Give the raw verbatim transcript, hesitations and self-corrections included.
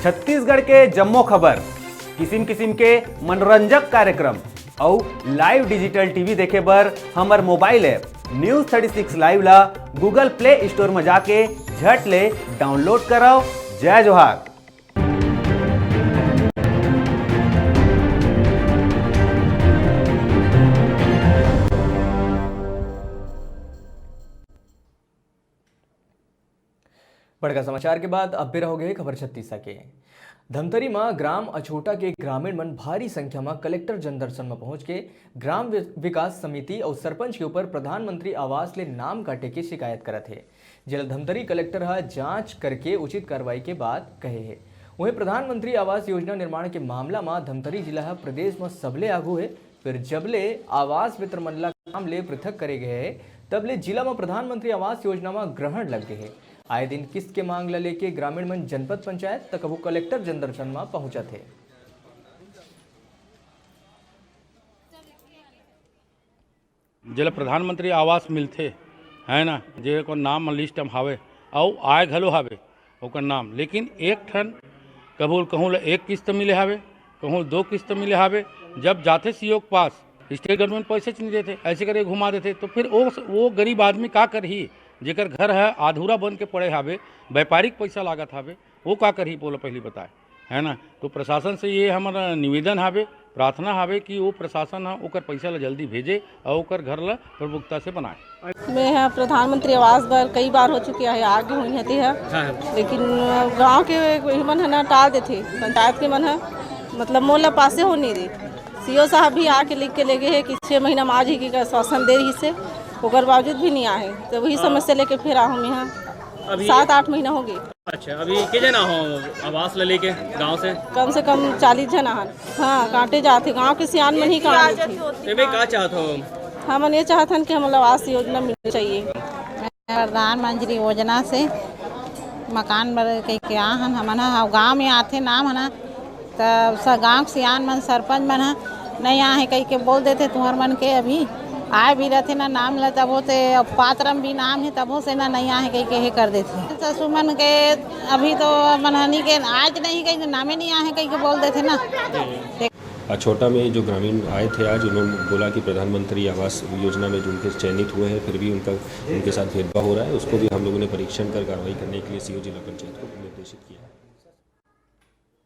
छत्तीसगढ़ के जम्मो खबर, किसिम किसिम के मनोरंजक कार्यक्रम अउ live digital T V देखे बर हमर mobile app News Thirty Six Live ला Google Play Store म जाके झट ले download करव। जय जोहार। बड़का समाचार के बाद अब बेरा होगे हे खबर छत्तीसा के। धमतरी म ग्राम अछोटा के ग्रामीण मन भारी संख्या म कलेक्टर जनदर्शन म पहुंच के ग्राम वि-, विकास समिति अउ सरपंच के ऊपर प्रधानमंत्री आवास ले नाम काटे के शिकायत करत हे, जेला धमतरी कलेक्टर ह जांच करके उचित कार्रवाई के बात कहे हे। उहें, प्रधानमंत्री आवास योजना निर्माण के मामला म धमतरी जिला ह प्रदेश म सबले आगू हे। फेर जब ले आवास मित्र मन ला काम ले पृथक करे गए हे, तब ले जिला म प्रधानमंत्री आवास योजना म ग्रहण लग गए हे। आए दिन किस्त के मांग ला लेके ग्रामीण मन जनपद पंचायत त कभू कलेक्टर जनदर्शन म पहुंचत हे। जेला प्रधानमंत्री आवास मिलथे, है ना, जे ओकर नाम लिस्ट म हावे, अउ आय घलो हावे ओकर नाम, लेकिन एक ठन कभू कहूँ ल एक किस्त मिले हावे, कहूँ दो किस्त मिले हावे। जब जाथे सीओ के पास, स्टेट गवर्नमेंट पैसे च नहीं देथे, ऐसे करके घुमा देथे, तो फिर वो, वो गरीब आदमी का करही, जेकर घर है अधूरा बन के पड़े हावे, व्यापारिक पैसा लागत हावे, वो का करही, बोला पहली बताए, है ना? तो प्रशासन से ये हमर निवेदन हावे, प्रार्थना हावे कि वो प्रशासन ह ओकर पैसा ला जल्दी भेजे अउ ओकर घर ला प्रमुखता से बनाए। मैं ह प्रधानमंत्री आवास बर कई बार हो चुके हे, आगे हुई हती है, हाँ, हाँ। लेकिन गांव के कोई मन है ना टाल देथे, पंचायत के मन है, मतलब मोला पासे हो नहीं दे। सीओ साहब भी आके लिख के ले गए हैं कि छः महीना में आ जाएगी का आश्वासन दे रही से, ओकर बावजूद भी नहीं आए, तो वही हाँ। समस्या लेके फिर आहूँ मैं। अभी सात आठ महीना हो गए। अच्छा, अभी के जना हो आवास ला लेके गांव से? कम से कम चालीस जना हन। हाँ, कांटे जात हे, गांव के सियान मन ही कांटे थे। एमे का चाहत हो? हमन ये चाहत हन कि हमन ला आवास योजना मिलना चाहिए। प्रधानमंत्री योजना से मकान बर कह के आ हन हमन ह, गांव में आथे नाम हना, त स-, गांव के सियान मन, सरपंच मन ह, "नहीं आहे," कह के बोल देथे, "तुहर मन के अभी आए भी रहथे ना नाम ल, तभो से पात्र म भी नाम हे, तभो से ना नहीं आहे," कह के हे कर देथे। ससुर मन के अभी तो मनहनी के आज नहीं कह के नामे नहीं आहे कह के बोल देथे ना। अछोटा में जो ग्रामीण आए थे आज, उन्होंने बोला कि प्रधानमंत्री आवास योजना में जो उनके चयनित हुए हैं, फिर भी उनका, उनके साथ भेदभाव हो रहा है, उसको भी हम लोगों ने परीक्षण कर कार्रवाई करने के लिए सीओ जिला पंचायत को निर्देशित किया।